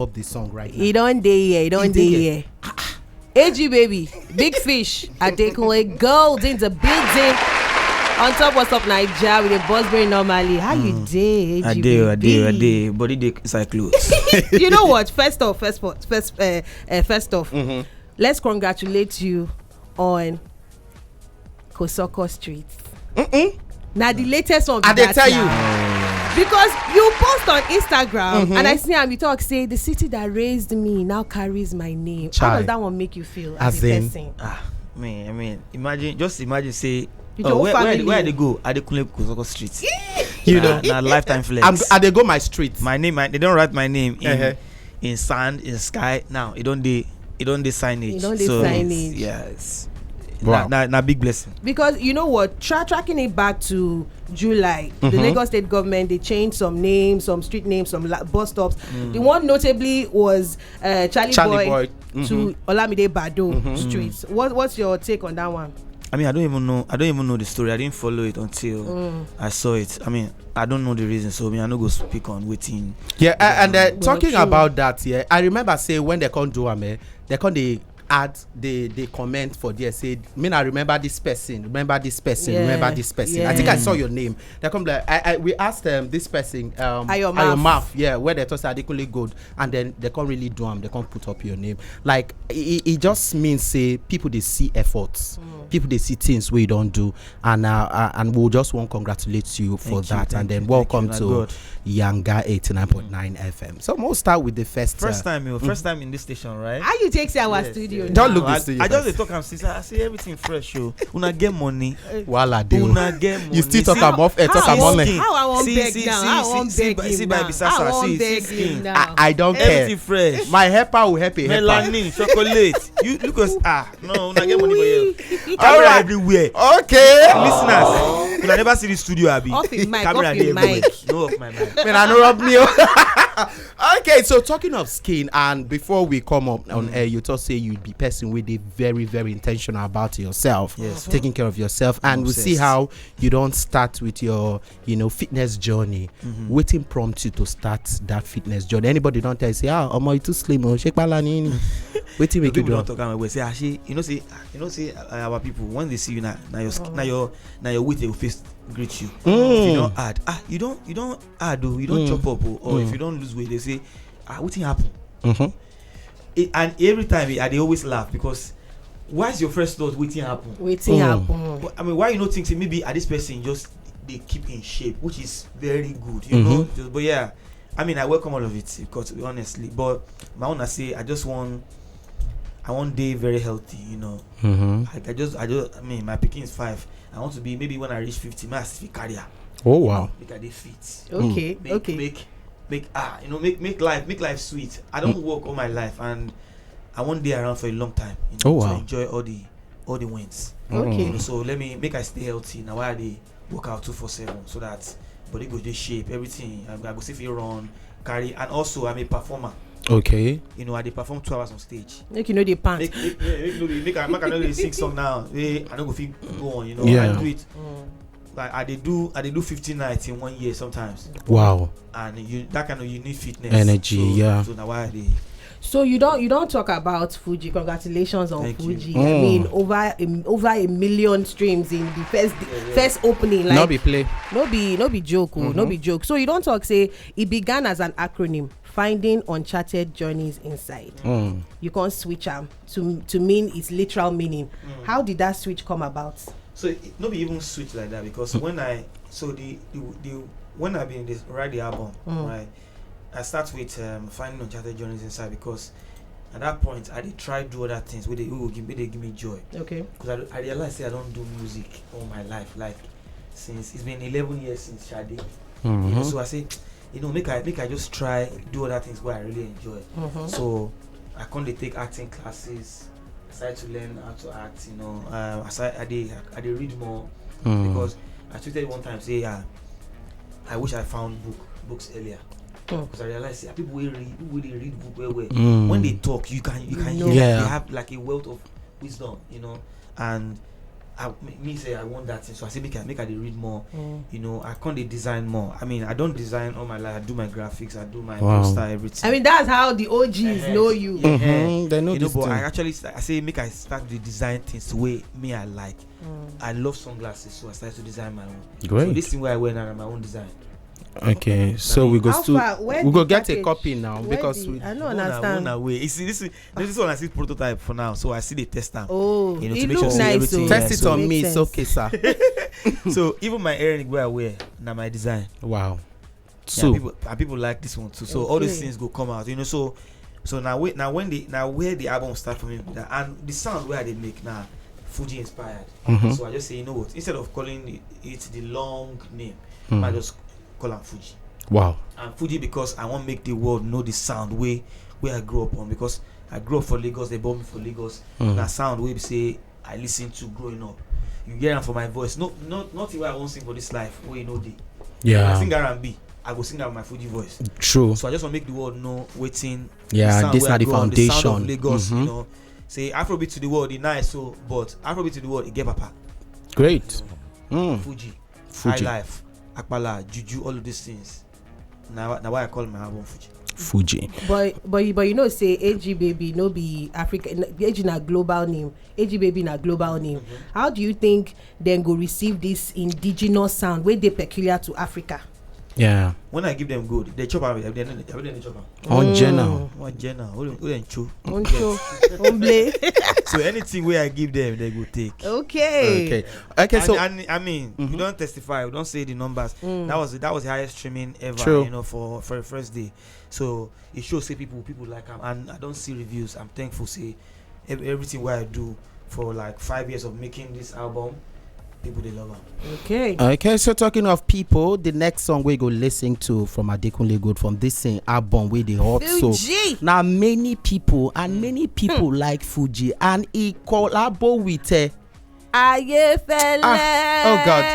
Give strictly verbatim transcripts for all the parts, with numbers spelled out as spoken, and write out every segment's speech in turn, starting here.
up the song right now. E don dey here, e don E dey dey here. Here. A G baby, big fish, Adekunle Gold in the building. On top, what's up, Naija? With the boss very normally. How you dey, A G I dey, I dey, I baby? Dey. Body dey inside clothes. You know what? First off, first off, first, uh, uh, first off, Mhm. let's congratulate you on Kosoko Street. Mm-mm. Now the latest one. Be I dey that tell now. You. Because you post on Instagram Mhm. and I see am, you talk say the city that raised me now carries my name. How Chai. Does that one make you feel as, As a in? Person? Ah, man, I mean, imagine, just imagine say, With oh, your where, where, family. Where they go? Adekunle Kosoko Street. You Na- know. Na lifetime flex. I'm, I dey go my street. My name, I, they don't write my name in Uh-huh. in sand, in sky. Now it don't dey, it don't dey signage. It don't dey So, signage. Yes. Wow. Na, na, na big blessing. Because you know what, tra- tracking it back to July, the Mhm. Lagos State government, they changed some names, some street names, some la- bus stops. The one notably was uh, Charlie, Charlie Boy, Boy. To Olamide Bado Street. What, what's your take on that one? I mean, I don't even know. I don't even know the story. I didn't follow it until Mm. I saw it. I mean, I don't know the reason. So, I mean, I no go speak on wetin. Yeah, a- and uh, Well, talking true. About that, yeah, I remember say when they come do am, eh, they come dey add the the comment for there say, "Me, I remember this person, remember this person, Yeah, remember this person." I yeah. Think I saw your name. They come like, I, I we asked um this person, um Ayomaf. Yeah, where they talk say Adekunle Gold, and then they can't really do am. They can't put up your name. Like it, it just means say people they see efforts, people they see things we don't do, and uh, uh, and we'll just want to congratulate you for Thank you, that, thank and then you, welcome thank you, to na God. Yanga eighty-nine point nine F M. So most start with the first. First uh, time, you first time in this station, right? How you take say our Yes, studio? Yes. Don't look No, I, this studio I just first. Dey talk am since I see everything fresh. Oh, una get money. Wala dey o. Una get money. You still talk See, am off air, talk am How- online. How I wan See, beg see, now? see, How I see, wan see, beg by- you see, by now? Bisasa, How I wan see, beg see, you see. now? I, I don't care. Everything fresh. My helper will help a helper. Melanin, chocolate. You look us. Ah, no, una get money for here. All Camera right. Everywhere. Okay. Listeners, una never see the studio, abi? Off him mic, Camera off dey him everywhere. Mic. No, off my mic. Man, I no rub me. Oh. Okay, so talking of skin, and before we come up on air, you talk say you'd be person with a very, very intentional about yourself, Yes. Taking care of yourself, and we see Obsessed. How you don't start with your, you know, fitness journey. Waiting prompt you to start that fitness journey. Anybody don't tell you say, "Ah, omo, you too slim, oh, shake pala ni." Waiting make you People do. Don't talk am well. Say, ah, she, you know, say, you know, say uh, our people, once they see you now, now your sk- now your now your weight they will face greet you. Mm. If you don't add, ah, you don't you don't add, oh, you don't Mm. Chop up, oh, or if Mm. You don't lose weight, they say, ah, what thing happen? Mm-hmm. It, and every time I they always laugh because why is your first thought waiting happen? Waiting Mm. happen. But, I mean, why you not think say maybe at this person just they keep in shape, which is very good, you Mm-hmm. know. Just- But yeah, I mean, I welcome all of it because honestly, but my own, I say I just want, I want day very healthy, you know. Mm-hmm. Like I just, I just, I mean, my picking is five. I want to be maybe when I reach fifty, my still carry her. Oh wow. Make I dey fit. Okay, Make, okay. Make, make ah, you know, make make life make life sweet. I don't work all my life, and I won't be around for a long time. You know, Oh, wow. To enjoy all the all the wins. Okay. You know, so let me make I stay healthy. Now why I dey work out two four seven so that body go dey shape, everything. I, I go see if you run, carry, and also I'm a performer. Okay. You know, I dey perform two hours on stage. Make you know the pants. Make make make make, make, I, make I no dey sing song now. Hey, I no go fit go on. You know, Yeah. I do it. Like I dey do, I dey do fifty nights in one year sometimes, Wow. And you that kind of you need fitness, Energy, so, yeah. So now why I dey So you don't you don't talk about Fuji. Congratulations on Thank you. Fuji. Mm. I mean, over a, over a million streams in the first first opening. Like No be play. No be no be joke, oh, no be joke. So you don't talk say it began as an acronym, finding uncharted journeys inside. Mm. You can't switch am to to mean its literal meaning. How did that switch come about? So it no be even switch like that because when I so the the, the when I been this write the album, right, I start with um, finding uncharted journeys inside because at that point I did try do other things where they who give me they give me joy. Okay. Because I, I realized say I don't do music all my life, like since it's been eleven years since Shade. Mhm. You know, so I say, you know, make I make I just try do other things where I really enjoy. Mhm. So I come dey take acting classes. I started to learn how to act. You know, um, I started, I dey I dey read more Mm. Because I tweeted one time say, yeah, I wish I found book books earlier. Mm. Because I realized say, people will read, people will read book well well. Mm. When they talk, you can you can No. hear Yeah. That they have like a wealth of wisdom, you know, and I, me, me say I want that thing, so I say make I make I dey read more. You know, I can't dey design more. I mean, I don't design all my life. I do my graphics, I do my Wow. poster, everything. I mean, that's how the O Gs Uh-huh. know you. Yeah. Mhm, they know You know, this but thing. I actually sta- I say make I start to design things the way me I like. I love sunglasses, so I started to design my own. Great. So this thing where I wear now na my own design. Okay, so we go How still far? Where we go the get a package? Copy now Where because the- we I don't One na- understand. One away. You see this, this one I see prototype for now, so I see the test am. Oh, You know, it to make looks sure say nice. everything Oh. Test it on Makes me, it's sense. Okay, sir. So even my earring where I wear, now my design. Wow. Yeah, So people, and people like this one too. So all these Okay. Things go come out, you know. So, so now wait, now when the now where the album start for me, that- and the sound where they make now, Fuji inspired. Mhm. So I just say, you know what? Instead of calling it, it the long name, Hmm. I just call am Fuji. Wow. And Fuji because I want make the world know the sound way where I grew up on, because I grew up for Lagos. They born me for Lagos. Mm. That sound way we say I listen to growing up. You hear am for my voice. No, not not what I won't sing for this life. Where you know the I Yeah. sing R and B. I go sing that with my Fuji voice. True. So I just want make the world know waiting. Yeah, Sound this where na I the grew on, the sound foundation. of Lagos, Mhm. You know. Say Afrobeat to the world, it nice so, but Afrobeat to the world, it get papa. Great. Mm. Fuji, Fuji. High Life, Akpala, Juju, all of these things. Now, now why I call my album Fuji. Fuji. But but you- but you know say A G Baby no be Africa. A G na global name. A G Baby na global name. How do you think then go receive this indigenous sound where they peculiar to Africa? Yeah. When I give them good, they chop am. They, they, they, they chop am. On Jenna. One Jenna, who dem- who dem chew? Oncho, Omble. So anything where I give them, they go take. Okay. Okay. Okay. And, So and I mean, Mhm. We don't testify. We don't say the numbers. Mm. That was that was the highest streaming ever. True. You know, for for the first day. So it shows say people people like am, and I don't see reviews. I'm thankful say ev- everything what I do for like five years of making this album, people they love am. Okay. Okay, so talking of people, the next song we go listen to from Adekunle Gold from this same album with the hot so Fuji. Now many people and many people like Fuji and he collabo with uh, Ayefele. Ah, oh God.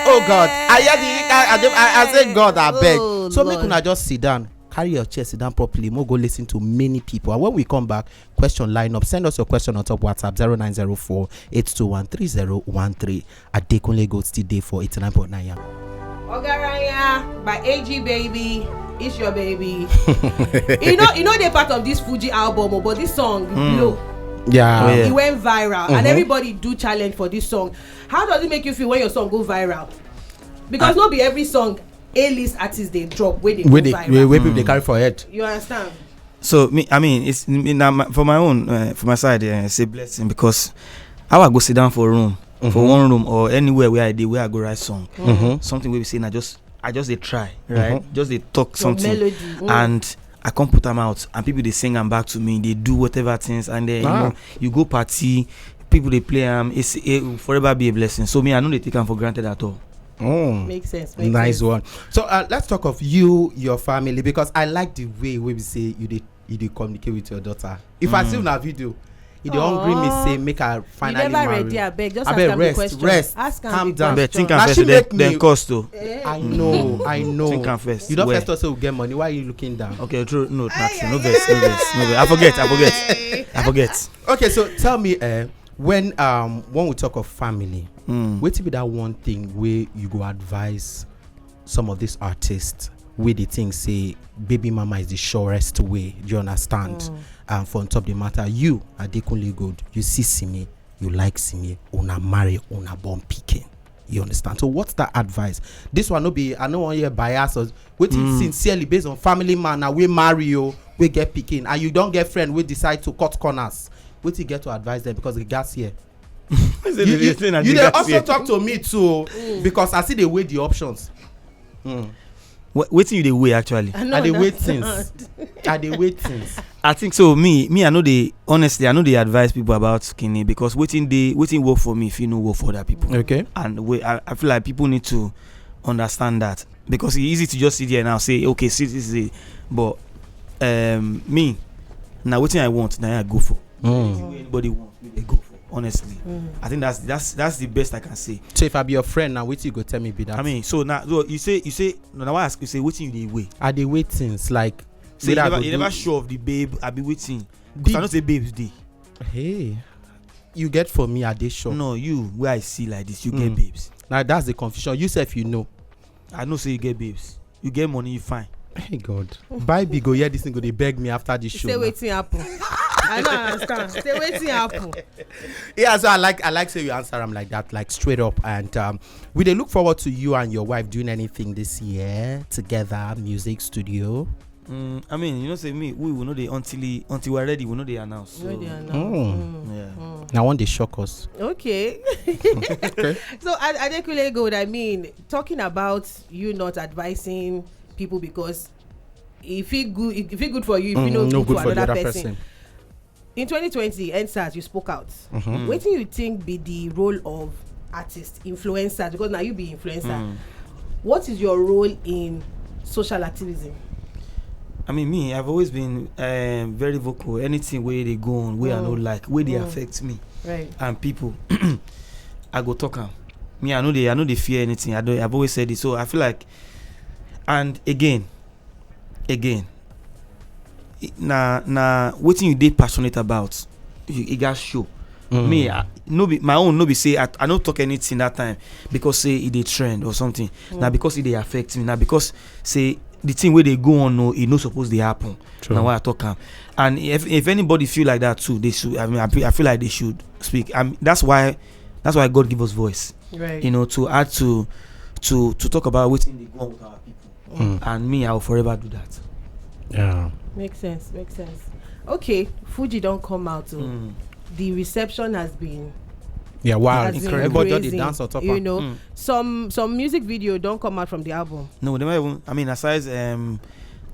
Oh God. I, I, I, I, I say God, I beg. Oh, So make Lord. Una just sit down, carry your chair, sit down properly. Mo go listen to many people. And when we come back, question line up. Send us your question on top WhatsApp zero nine zero four eight two one three zero one three. Adekunle Gold still day for eighty-nine point nine. Ogaraya by A G Baby. It's your baby. You know, you know they part of this Fuji album, oh, but this song Hmm. blow. Yeah. Oh, yeah. It went viral, Mhm. and everybody do challenge for this song. How does it make you feel when your song go viral? Because not be every song A-list artists they drop where they Where go they viral. where, where people they Mm. carry for head. You understand? So me, I mean, it's me, now my, for my own, uh, for my side, uh, it's a blessing because how I go sit down for room, for Mhm. one room or anywhere where I did, where I go write song, Mm-hmm. Something where we say, I just, I just they try, right? Mhm. Just they talk Some something, melody. Mm. And I come put them out, and people they sing them back to me. They do whatever things, and then Ah. you know, you go party, people they play them. It's it will forever be a blessing. So me, I know they take them for granted at all. Mm. Makes sense. Makes Nice sense. One. So uh, let's talk of you, your family, because I like the way we say you did you did communicate with your daughter. If I Mm. see una video, you dey hungry me Aw. say make I You finally never marry. ready, I beg. Just Abeg, ask am rest, the question. Rest, Ask am calm the down. But think question. Na and she first, make then, then me- cost though. Eh? I know, I know. Think and first. You don't Well. First also get money. Why are you looking down? Okay, true. No, taxi. No vex, no vex, no vex. I forget, I forget, I forget. Okay, so tell me, uh, when um when we talk of family, Mm. what be that one thing where you go advise some of these artists where they think say baby mama is the surest way? Do you understand? Um, for on top the matter, you Adekunle Gold, you see Simi, you like Simi, una marry, una born picking. You understand? So what's that advice? This one no be I no wan hear bias or wetin Mm. Sincerely based on family man na we marry you, we get picking, and you don't get friend we decide to cut corners. Wetin you get to advise them because the gas here. You, you, you dey also talk to me too because I see they weigh the options. Mm. Wh- Wetin you dey weigh actually? I, know I dey wait that- things. I dey wait things. I think so. Me, me, I know they honestly, I know they advise people about skinny because waiting they waiting work for me if you know work for other people. Okay. And we, I, I feel like people need to understand that because it's easy to just sit there now say okay, see this is it, but um me now waiting I want now I go for. Mm. Anything wey anybody want, we dey go for. Honestly, I think that's that's that's the best I can say. So if I be your friend now, wetin you go tell me be that? I mean, so now so you say you say no, now I ask you say wetin you dey weigh? I dey wait things like Say you whether I never go you do- never sure of the babe. I be waiting. Because I Babe- know say babes dey. Hey, You get for me, I dey sure. No, you, where I see like this, you get babes. Now that's the confusion. You sef, you know. I know say you get babes. You get money, you fine. Hey God. Barbie go hear this thing, go dey beg me after this show. Say now, wetin happen? I don't understand. Say wetin happen? Yeah, so I like, I like say you answer am like that, like, straight up. And um, we dey look forward to you and your wife doing anything this year together, music studio. Mm, I mean, you know, say me, we will know the until he, until we're ready, we know they announce. So, no, they announce. Mm. Yeah. Now one dey shock us. Okay. So, Ad- Adekunle Gold, I mean, talking about you not advising people because if it good, if it good for you, if you know, no good for the other person. In twenty twenty, N sars, you spoke out. Wetin you think be the role of artists, influencers? Because now you be influencer. What is your role in social activism? I mean, me, I've always been um, very vocal. Anything where they go on, where I don't like, where they affect me, right, and people, I go talk am. Me, I know they, I know they fear anything. I don't. I've always said it. So I feel like, and again, again, i- na na wetin you dey passionate about, you, e gats show. Me, I, no be my own, no be say I, I no talk anything that time because say e dey trend or something. Na because e dey affect me. Na because say the thing wey dey go on, no, e no suppose dey happen. True. Na why I talk am. And if if anybody feel like that too, they should. I mean, I, feel- I feel like they should speak. Um, that's why, that's why God give us voice. Right. You know, to add to, to to talk about wetin dey go on with our people. And me, I will forever do that. Yeah. Makes sense. Makes sense. Okay, Fuji don't come out. Oh. The reception has been, yeah, wow, has been incredible. Everybody just dey crazy, dance on top. You know, some some music video don't come out from the album. No, they never even. I mean, aside um,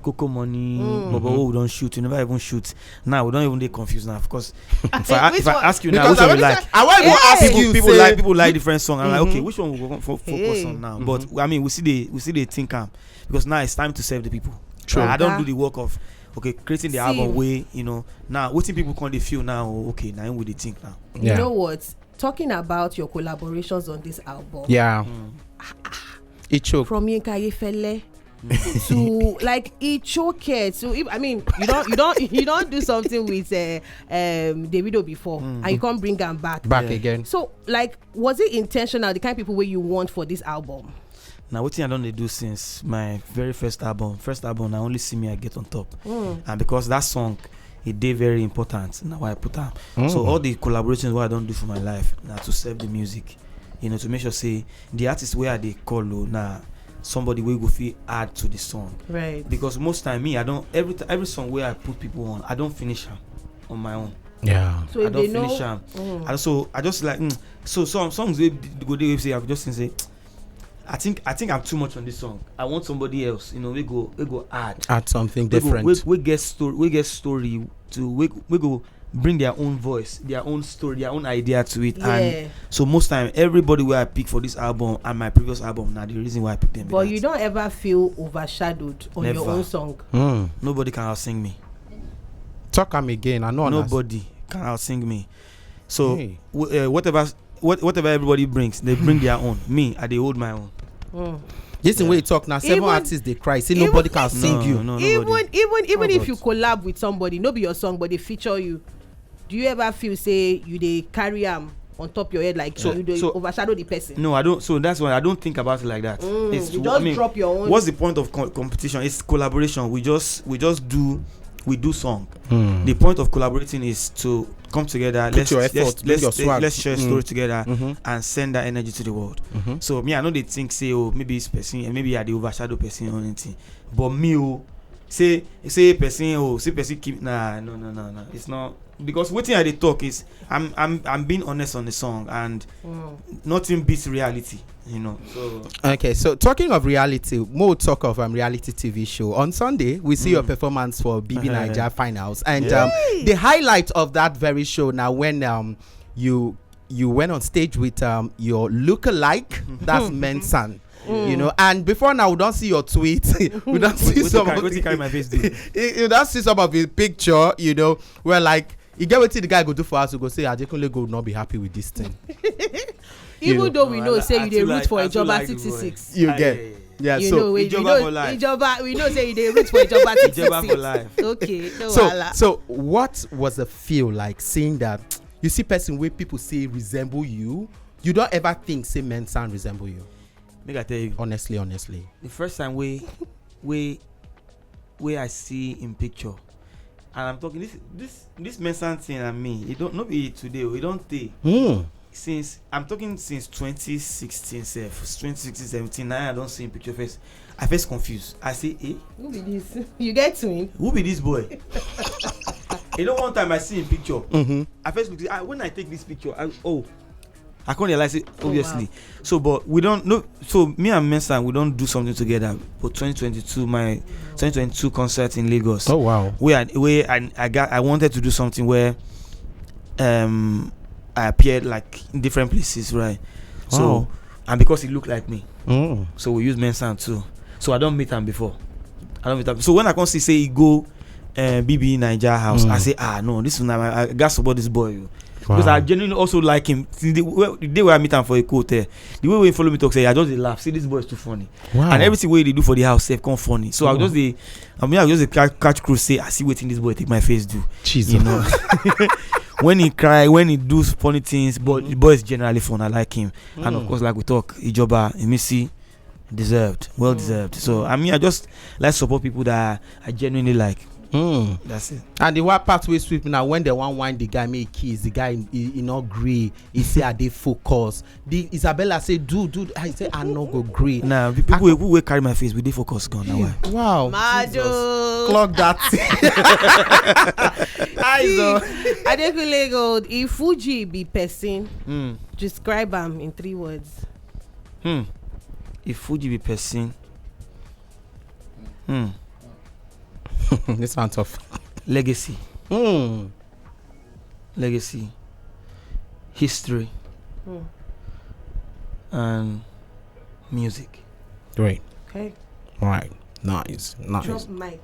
Coco Money, Bobo, we don't shoot. You never even shoot. Now we don't even dey confused now. Of course, if I, if I ask you now, which one you like? I want to ask people. People like, people like different song. I'm like, okay, which one we go fo- focus on now? But I mean, we see the we see the think am because now it's time to serve the people. True. I don't do the work of, okay, creating the album way, you know. Now, wetin people come dey feel now? Oh, okay, now we dey think now. You know what? Talking about your collaborations on this album. Yeah. It choke. From Yinka Ayefele to, like, it choke it. So if, I mean, you don't you don't you don't do something with uh, um Davido before, and you can't bring am back. Back again. So, like, was it intentional, the kind of people where you want for this album? Now, wetin I don dey do since my very first album. First album, na only see me I get on top. And because that song, it dey very important, na why I put am. So all the collaborations wey I don do for my life na to serve the music, you know, to make sure say the artist wey I dey call o, na somebody wey go fit add to the song. Right. Because most time, me, I don, every ti- every song wey I put people on, I don finish am on my own. Yeah. So I if don they finish know, am. And so I just like, mm, so some songs wey d- go dey wey say I go just think say, I think I think I'm too much on this song. I want somebody else, you know, we go we go add. Add something different. We go, we, we get story. We get story to we we go bring their own voice, their own story, their own idea to it. Yeah. And so most time, everybody where I pick for this album and my previous album, now the reason why I pick them. But you don't ever feel overshadowed on your own song. Nobody can outsing me. Talk am again. I know. Nobody can outsing me. So, hey, w- uh, whatever what, whatever everybody brings, they bring their own. Me, I dey hold my own. This thing wey you talk now, seven artists dey cry. Say even nobody can sing you. No, no, nobody. Even even even if you collab with somebody, no be your song, but they feature you. Do you ever feel say you dey carry am on top your head, like, so you dey overshadow the person? No, I don't. So that's why I don't think about it like that. It's, you just I mean, drop your own. What's the point of co- competition? It's collaboration. We just we just do we do song. The point of collaborating is to come together. Put let's, your effort, let's, bring let's, your swag. Let's share story together and send that energy to the world. So me, I know they think say, oh, maybe it's person, maybe I dey overshadow person or anything. But me, oh, say say person, oh, say person keep nah, no, no, no, no. It's not because wetin I dey talk is I'm I'm I'm being honest on the song, and nothing beats reality, you know. So okay, so talking of reality, more talk of um, reality T V show. On Sunday, we see your performance for B B Naija finals, and um, the highlight of that very show now when um you you went on stage with um your lookalike, that's Mensan. You know, and before now we don't see your tweet. We don't see some of the, carry my face do. You don't see some of the picture. You know, where, like, you get wetin the guy go do for us, we go say Adekunle go not be happy with this thing. Even though we know say you dey root for Ijoba sixty-six. You get, yeah. You so know, we, we Ijoba know for life. Ijoba, we know say you dey root for Ijoba sixty-six. Ijoba for life. Okay, no so wahala. So what was the feel like seeing that You see person wey people say resemble you, you don ever think say Mensah resemble you? Make I tell you, Honestly, honestly. The first time wey wey wey I see in picture, and I'm talking this this this Mensah thing and me, e don no be today o, e don tey. Hmm. Since I'm talking since twenty sixteen sef, twenty sixteen seventeen, na I don see in picture first. I first confuse. I say, eh, Who be this? You get twin? Who be this boy? You know, one time I see in picture. Mm-hmm. I first look. I, when I take this picture, I, oh, I can't realize it, obviously. So, but we don't know. So me and Mensah, we don't do something together. But twenty twenty-two, my twenty twenty-two concert in Lagos. Oh, wow. Where I, where I, I got, I wanted to do something where, um, I appeared, like, in different places, right? So, Wow. And because he looked like me, Mm. so we use Mensah too. So I don't meet him before. I don't meet him. So when I come see say he go, uh, B B Naija house, Mm. I say, ah, no, this one, I, I got support this boy, you. Because Wow. I genuinely also like him. See, the, way- the day where I meet him for a quote there, the way we follow me talk say, I just dey laugh. See, this boy is too funny. Wow. And everything wey they do for the house, self come funny. So I Mm. just dey, I mean, I just dey catch, catch cruise say, I see wetin this boy take my face do. Jesus. You know, when he cry, when he do funny things, but the boy is generally fun. I like him. And of course, like we talk, Ijoba Emisi, deserved, well deserved. So I mean, I just like support people that I genuinely like. Mm. That's it. And the one part wey sweet me now, when they wan wine the guy, make he kiss the guy, he, he not gree. He say, I dey focus. The Isabella say, do do. I say, I no go gree. Now, pe- people who will carry my face, we dey focus gone. Now why? Wow. Mado. Clock that. See, Adekunle Gold, if Fuji be person, Hmm. describe am in three words. Hmm. If Fuji be person, hmm. This one tough. Legacy, Hmm. legacy, history, Hmm. and music. Great. Okay. Right. Nice. Nice. Drop mic.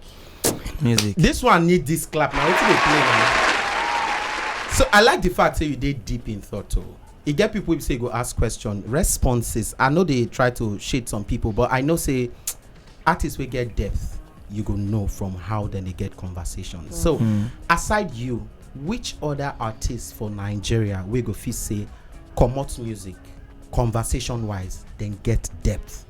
Music. This one need this clap now. Wetin dey play now? So I like the fact say you dey deep in thought o. E get people wey be say go ask question, responses. I know they try to shade some people, but I know say artists wey get depth, you go know from how then they get conversation. So Hmm. aside you, which other artists for Nigeria wey go fit say comot music, conversation wise, then get depth?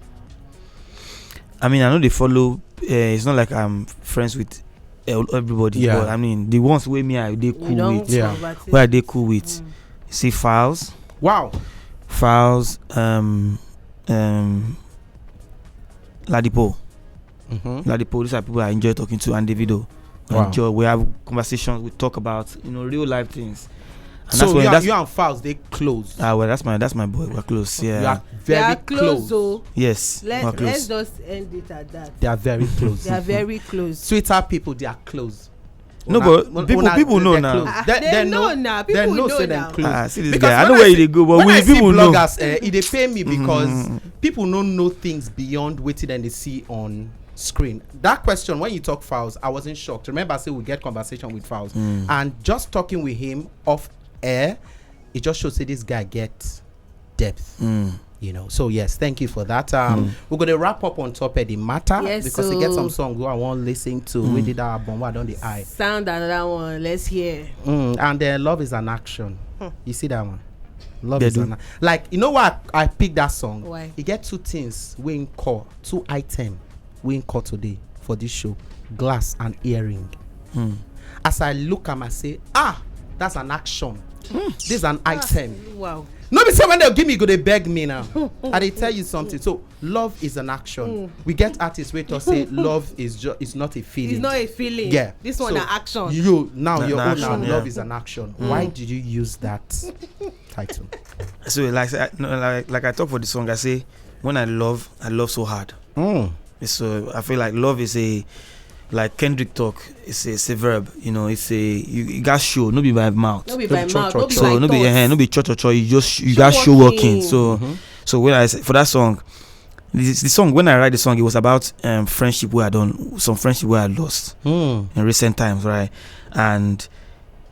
I mean, I know they follow. Uh, it's not like I'm friends with el- everybody, Yeah. but I mean, the ones wey me I dey You cool don't with, Yeah. convert it. where I dey cool with, Mm. see Falz, Wow. Falz, um, um, Ladipo, Mm-hmm. Ladipo. These are people I enjoy talking to, and Davido. I Wow. Enjoy. We have conversations. We talk about, you know, real life things. And So that's when you, that's you and Falz, they close. Ah, well, that's my that's my boy. We're close. Yeah. You are very They are close, close. though. Yes. Let, We're let's close. Just end it at that. They are very close. They are very close. Twitter people, they are close. No, Una- but una- people- una- people they know are now. close. Ah, They, they they know know. now. They People know know say them now. close. Ah, see this Because guy. I when know I where see- they go, but when we I see people know. Bloggers, eh, e dey pain me because Mm. people no know things beyond wetin dem dey see on screen. That question, when you talk Falz, I wasn't shocked. Remember, I say we get conversation with Falz, Mm. and just talking with him off air, it just shows say this guy get depth. Mm. You know, so yes, thank you for that. Um, Mm. We're gonna wrap up on top of the matter Yes, because we get so- some songs who I want to listen to. Mm. We did our album. What on the eye? Sound another one. Let's hear. Mm, and then love is an action. Hmm. You see that one? Love They is do. an, like, you know what? I picked that song. Why? You get two things we call, two item we call today for this show: glass and earring. Mm. As I look at am, I say, ah, that's an action. This is an item. Wow. No be say when they give me, go they beg me now. I dey tell you something. So love is an action. Mm. We get artists wey talk say love is just is not a feeling. It's not a feeling. Yeah. This one So, na action. You now Na- your na own action, now, yeah. Love is an action. Mm. Why did you use that title? So like I- no, like like I talk for the song, I say when I love, I love so hard. Mm. So I feel like love is a, like Kendrick talk. It's a, it's a verb. You know, it's a you, you got show, no be by mouth. No be No by be cho- mouth. cho- No be So by no be thought. eh, no be cho cho cho. You just you Show got show working. Working. So Mhm. so when I say, for that song, this, the song when I write the song, it was about um friendship where I don't some friendship where I lost Mm. in recent times, right? And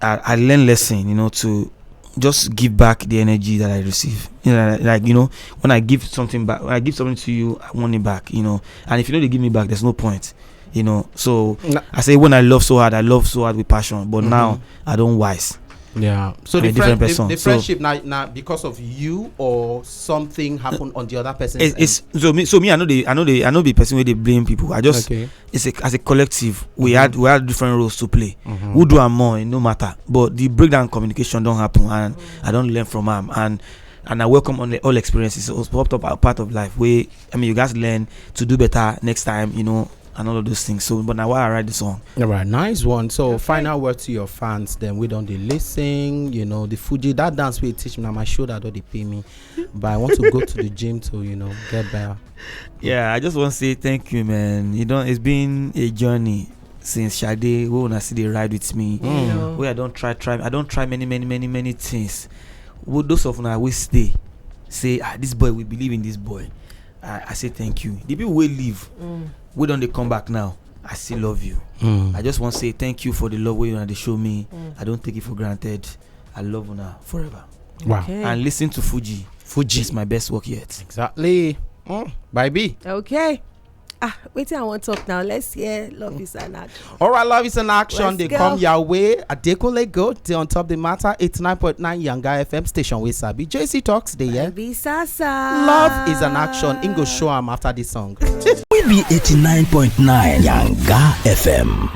I, I learned lesson, you know, to just give back the energy that I receive. You know, like you know, when I give something back, when I give something to you, I want it back. You know, and if you don't give me back, there's no point. You know, so Na- I say when I love so hard, I love so hard with passion. But Mhm. Now I don't wise. Yeah. So I'm the, a different friend, person, the, the so- friendship now, now because of you or something happened on the other person's It's, end? it's so me so me I know the I know the I know the person where they blame people. I just Okay. it's a, as a collective we Mhm. had we had different roles to play. Mhm. Who do am more? It no matter. But the breakdown communication don't happen, and I don't learn from am, and and I welcome all, all experiences. It's part of part of life. Where I mean, you guys learn to do better next time. You know, and all of those things. So, but now why I write the song? All right, nice one. So, Okay. Final word to your fans. Then we don't dey listen. You know, the Fuji, that dance we teach me now, my shoulder don't dey pay me. But I want to go to the gym to you know get better. Yeah, I just want to say thank you, man. You know, it's been a journey since Shade. Who wanna see the ride with me? Mm. Yeah. Where I don't try, try. I don't try many, many, many, many things. Well, those of una wey stay say, ah, this boy, we believe in this boy. I, I say thank you. The people wey leave, Mm. we don't they come back now. I still love you. Mm. I just want to say thank you for the love wey una dey show me. Mm. I don't take it for granted. I love una forever. Wow. Okay. And listen to Fuji. Fuji. It's my best work yet. Exactly. Mm. By B. Okay. Ah, wetin I wan talk now? Let's hear Love Is an Action. All right, Love Is an Action. Let's They go. come your way. Adekunle Gold. They on top the matter. Eighty-nine point nine Yanga F M station. We sabi J C Talks. They yeah. Be Sasa. Love Is an Action. Ingo show am after this song. We be eighty-nine point nine Yanga F M.